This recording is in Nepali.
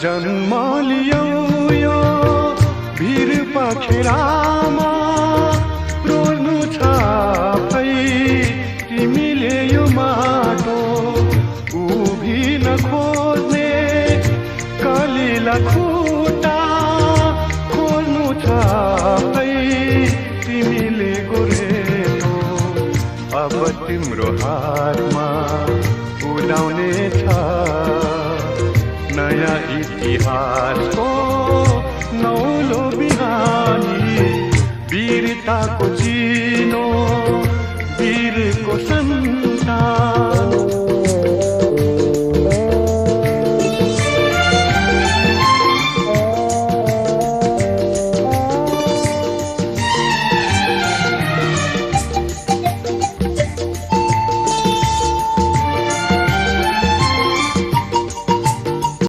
जन्म लियौ यो भिर पखेरामा रोल्नु छ भई तिमीले यो माटो उभिन खोज्ने कलिला खुट्टा खोल्नु छ भई तिमीले गोरेटो अब तिम्रो हातमा उडाउने छ नयाँ इतिहासको नौलो बिहानी वीरताको चिनो वीरको